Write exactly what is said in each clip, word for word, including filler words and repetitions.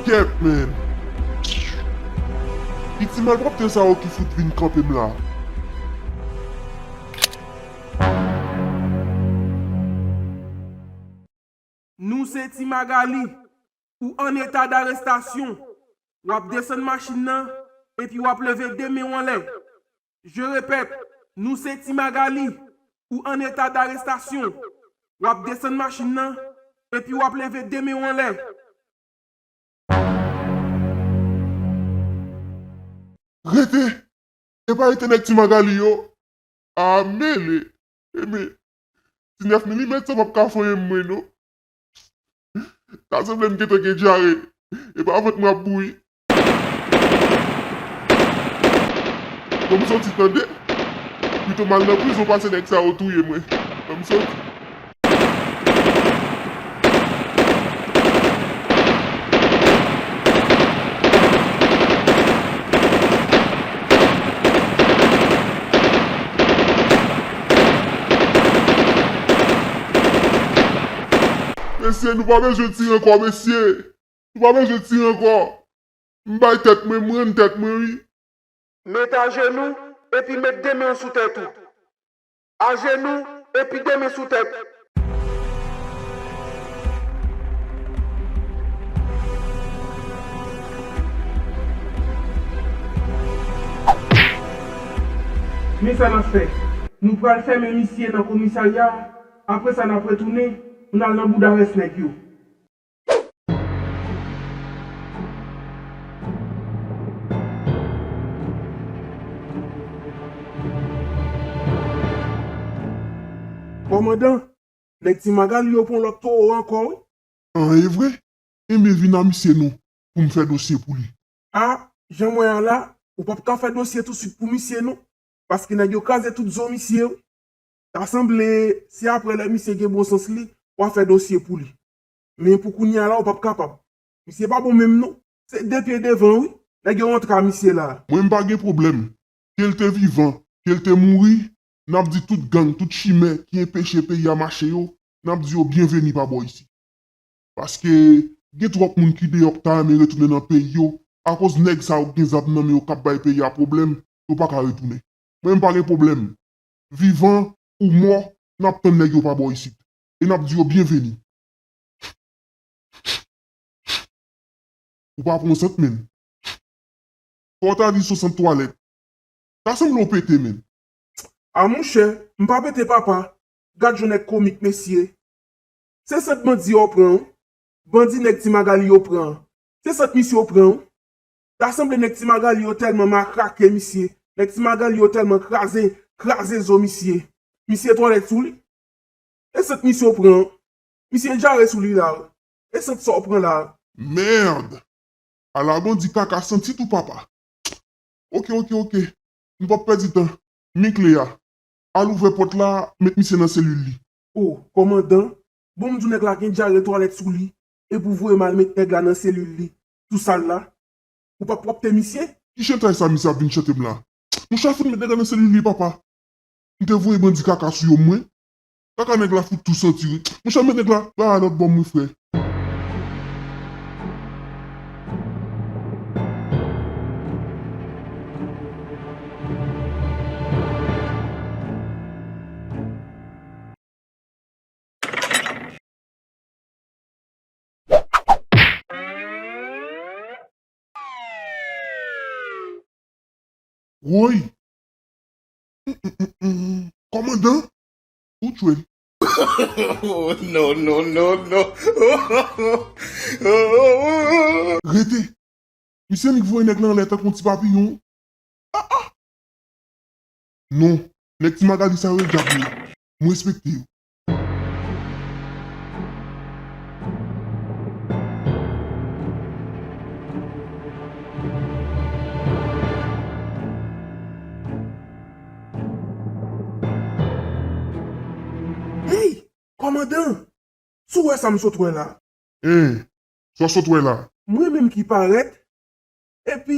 Kèt, men. Ki ti malpwòpte sa yo ki fout vin kanpe m la? Nou se Ti Magali, ou an eta darestasyon. W ap desann machin nan, epi w ap leve de men w anlè. Je répète, nou se Ti Magali, ou an eta darestasyon. W ap desann machin nan, epi w ap leve de men w anlè. Rete! Epa rete nèg Ti Magali yo! A mele! Eme, ti nèf milimèt sa p ap ka fanyen m mwen non. Ta sanble m gentan gen dyare. Epa vant mwen ap bouyi. Ban m soti tande. Pito m al nan prizon pase nèg sa yo touye mwen. Ban m soti. Mesye, nou pa bezwen tire ankò, mesye. Nou pa bezwen tire ankò. M bay tèt mwen, m rann tèt mwen, wi. Met ajenou, epi met de men w sou tèt ou. Ajenou, epi de men sou tèt. Men sa n ap fè. Nou pral fèmen misye nan komisarya, apre sa n ap retounen, pou n al nan bouda rès nèg yo. Kòmandan, nèg Ti Magali yo pran lòt towo ankò, wi. An, e vre? Enben vin a misye non, pou m fè dosye pou li. A, jan m wè a la, ou p ap ka fè dosye tousuit pou misye non, paske nèg yo kraze tout zo misye, wi. Ta sanble, se apre lè misye gen bon sans li, w a fè dosye pou li. Men pou kounye a la, ou p ap kapab. Misye pa bon menm non. Se de pye devan, wi. Nèg yo rantre a misye la. Mwen m pa gen pwoblèm. Ke l te vivan, ke l te mouri, n ap di tout gang, tout chimè ki enpeche peyi a mache yo, n ap di yo byenveni pa bò isit. Paske gen twòp moun ki deyò k ta renmen retounen nan peyi yo, akoz nèg sa yo k gen zam nan men yo k ap bay peyi a pwoblèm, yo pa ka retounen. Mwen m pa gen pwoblèm. Vivan ou mò, n ap tann nèg yo pa bò isit. E n ap di yo byenveni. Ou pa pran sant menm. Fò w ta di se yon sant twalèt. Ta sanble w pete menm. A monchè, m pa pete papa. Gad jan nèg komik mesye. Se sant bandi yo pran wi. Bandi nèg Ti Magali yo pran. Se sant misye yo pran wi. Ta sanble nèg Ti Magali yo tèlman makrake misye. Nèg Ti Magali yo tèlman kraze, kraze zo misye. Misye twalèt sou li. E sant misye w pran an? Misye djare sou li la wi. E sant sa w pran la a? Merde! Ala bandi kaka santi tou papa. Oke, oke, oke. Nou p ap pèdi tan. Men kle a. Al ouvè pòt la, met misye nan selil li. O, kòmandan, bon m di w nèg la gen djare twalèt sou li, epi w voye m al met nèg la nan selil li, tou sal la? Ou p ap pwòpte misye? Ki chantay sa misye ap vin chante m la? Monchè fout met nèg la nan selil li papa. M te voye bandi kaka sou yo mwen. Kaka nèg la fout tou santi wi. Monchè met nèg la la a lòt bò mwen frè. Woy! Kòmandan, ou tchwe l. Oh, non, non, non, non. Rete! Misye annik voye nèg la anlè tankou yon ti papiyon. Ah, ah! Non, nèg Ti Magali sa yo e dyab yo ye. M respekte yo. Hey! Kòmandan! Si w wè sa m sot wè la. Hein! Sa w sot wè la? Mwen menm ki parèt. Epi,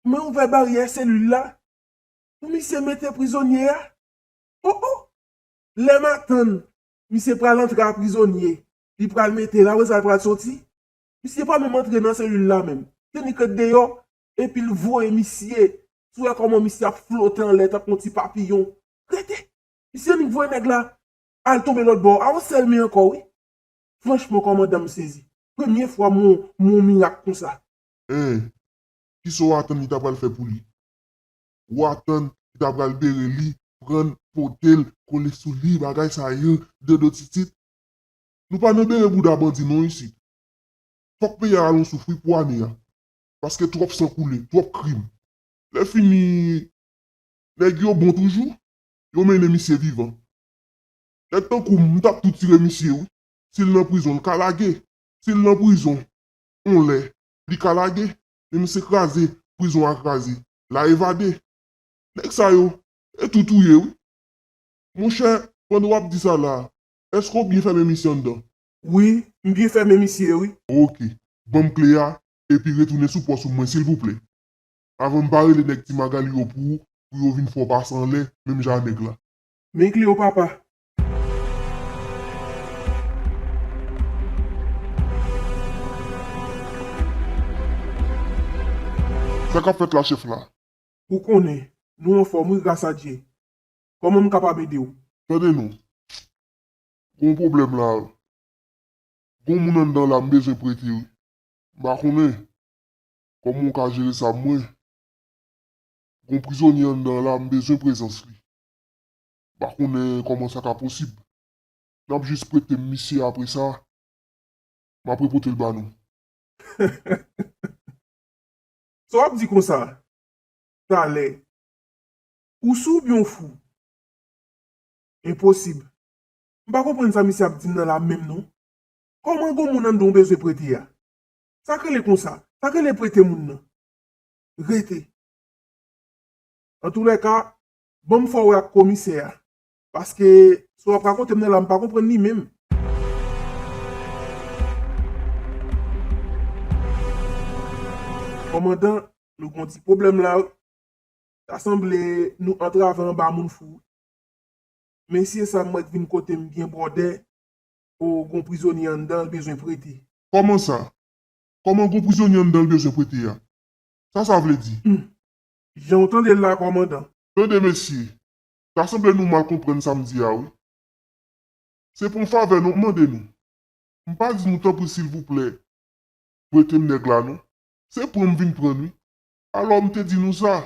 mwen ouvè baryè selil la pou misye mete prizonye a. O, o! Lè m a tann misye pral antre a prizonye, li pral mete l, apre sa l pral soti. Misye pa menm antre nan selil la menm. Kenny k ret deyò, epi l voye misye. Si w wè kòman misye ap flote anlè tankou yon ti papiyon. Rete! Misye annik voye nèg la al tonbe lòt bò a yon sèl men ankò, wi. Franchman, kòmandan, m sezi. Premye fwa m wè yon mirak konsa. Hein, kisa w atann li ta pral fè pou li? Ou atann li ta pral bere li, pran l, pote l, kole sou li, bagay sa yo, dodo titit? Nou pa nan bere bouda bandi non isit. Fòk peyi a al yon souf wi pou ane a. Paske twòp san koule, twòp krim. Lè fini, nèg yo bon toujou, yo mennen misye vivan. Nèg tankou m, m t ap tou tire misye wi. Si l nan prizon, l ka lage. Si l nan prizon, yon lè, li ka lage. Men misye kraze, prizon a kraze. L a evade. Nèg sa yo, e tou touye wi. Monchè, pandan w ap di sa la, èske w byen fèmen misye anndan? Wi, m byen fèmen misye wi. Oke, ban m kle a, epi retounen sou pòs ou mwen silvouplè. Avan m pa rele nèg Ti Magali yo pou ou, pou yo vin fè w pase anlè, menm jan a nèg la. Men kle yo papa. Sa k ap fèt la chèf la? Ou konnen, nou anfòm wi gras a Dye. Kòman m kapab ede w? Tande non. Gon pwoblèm la. Gon moun anndan la m bezwen prete wi. M pa konnen kòman w ka jere sa mwen. Gon prizonye anndan la m bezwen prezans li. M pa konnen kòman sa ka posib. N ap jis prete m misye apre sa, m ap repote l ba nou. Sa w ap di konsa? Talè. Ou sou oubyen w fou? Enposib. M pa konprann sa misye ap di m nan la menm non. Kòman gon moun anndan w bezwen prete a? Sa k rele konsa? Sa k rele prete moun nan? Rete. Antoulèka, ban m fè w wè ak komisè a. Paske sa w ap rakonte m nan la, m pa konprann li menm. Kòmandan, nou gon ti pwoblèm la wi. Ta sanble nou antrave anba moun fou. Mesye sa m wè k vin kote m byen bwòdè, o gon prizonye anndan l bezwen prete. Kòman sa? Kòman gon prizonye anndan l bezwen prete a? Sa sa vle di? Hmm. Jan w tande l la, kòmandan. Tande mesye, ta sanble nou mal konprann sa m di a wi. Se pou yon favè nou m mande nou. M pa di nou tanpri silvouplè, prete m nèg la non. Se pran m vin pran wi. Alò m te di nou sa.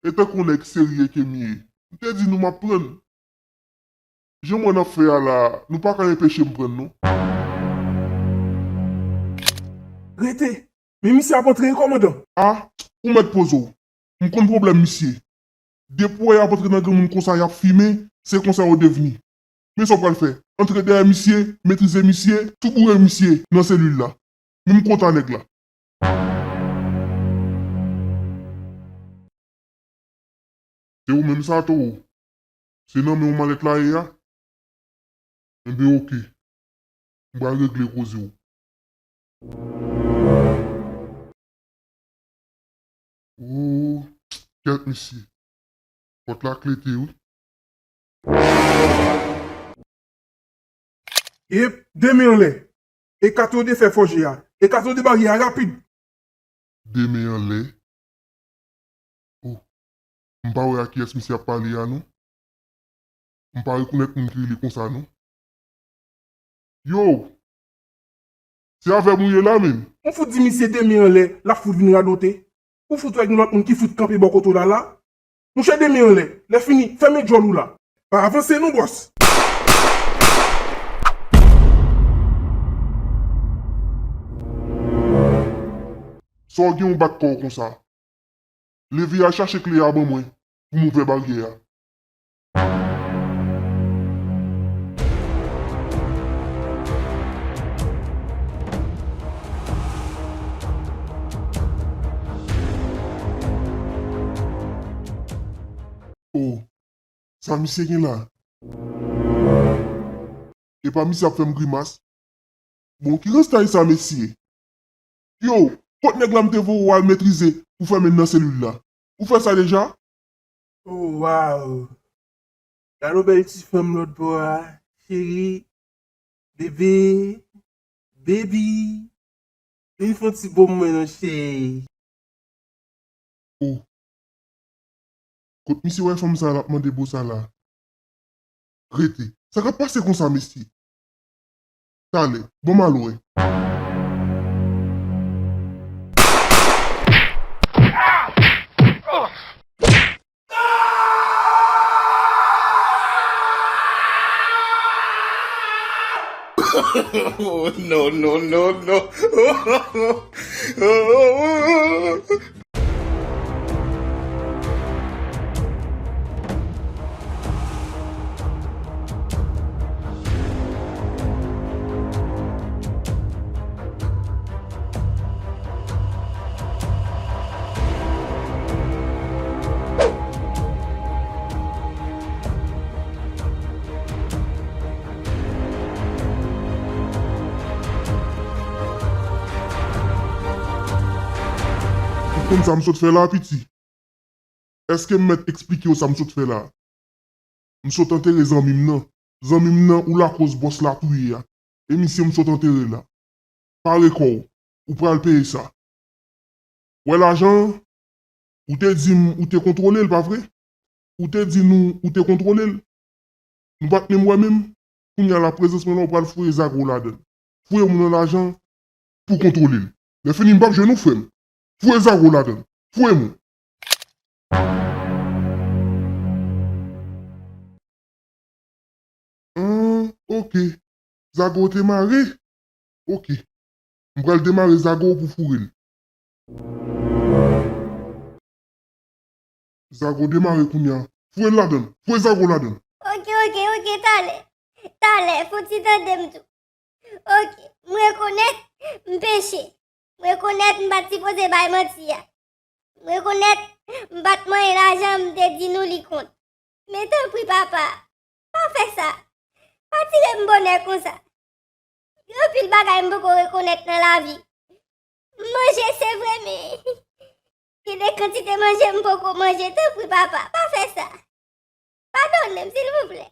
E tankou yon nèg serye ke m ye, m te di nou m ap pran n. Jan m wè n ap fè a la, nou pa ka enpeche m pran n non. Rete! Men misye ap antre wi kòmandan. A, ou mèt poze w. M konn pwoblèm misye. Depi w wè y ap antre nan granmoun konsa y ap fimen, se konsa yo devni. Men sa w pral fè, antre dèyè misye, metrize misye, tou boure misye nan selil la. Men m kontan nèg la. Se ou menm sa, Towo? Se nan men w malèt la ye a? Enben, oke. M pral regle koze w. O, kèt mesye. Pòt la klete wi. Ep, de men anlè. Ekate w de fè fòje a. Ekate w de baryè a rapid. De men anlè. O, m pa wè a kiyès misye ap pale a non. M pa rekonèt moun ki rele konsa non. Yo! Se avè m ou ye la menm? Ou fout di misye de men anlè, l ap fout vin radote. Ou fout wè gen lòt moun ki fout kanpe bò kote w la la? Monchè de men anlè, lè fini, fèmen djòl ou la. Pa avanse non bòs. Sa w gen w bat kò w konsa? Leve al chache kle a ban mwen pou m ouvè baryè a. O, sa misye gen la? Epa misye ap fè m grimas? Bon, ki rastay sa, mesye? Yo, kot nèg la m te voye w al metrize pou fèmen nan selil la? Ou fè sa deja? O, waw! Gade yon bèl ti fanm lòt bò a, cheri, bebe, baby. Vin fè yon ti bo mwen non, cheri. Oh. Kot misye wè fanm sa l ap mande bo sa la? Rete. Sa k ap pase konsa, mesye? Talè, bon, m al wè. Oh, no, no, no, no. Ou konn sa m sot fè la, piti? Èske m mèt eksplike w sa m sot fè la? M sot antere zanmi m nan. Zanmi m nan ou lakoz bòs la touye a. E misye m sot antere la. Pare kò w. Ou pral peye sa. Wè lajan an? Ou te di m ou te kontwole l, pa vre? Ou te di nou ou te kontwole l. Nou pa t menm wè menm. Kounye a la, prezans mwen la, ou pral foure Zago ladan l. Foure moun nan lajan pou kontwole l. Lè fini, m p ap jwenn ou, frè m. Foure Zago ladan l. Foure moun. Ah, ok. Zago te mare? Ok. M pral demare Zago pou foure l. Zago demare kounye a. Foure l ladan l. Foure Zago ladan l. Ok, ok, ok, talè. Talè, fò w ti tande m tou. Ok, m rekonèt m peche. M rekonèt m pa t sipoze bay manti a. M rekonèt m pa t manyen lajan m te di nou li kont. Men tanpri, papa, pa fè sa. Pa tire m bonè konsa. Gen anpil bagay m poko rekonèt nan lavi. M manje, se vre, men gen de kantite manje m poko manje. Tanpri, papa, pa fè sa. Padone m, silvouplè.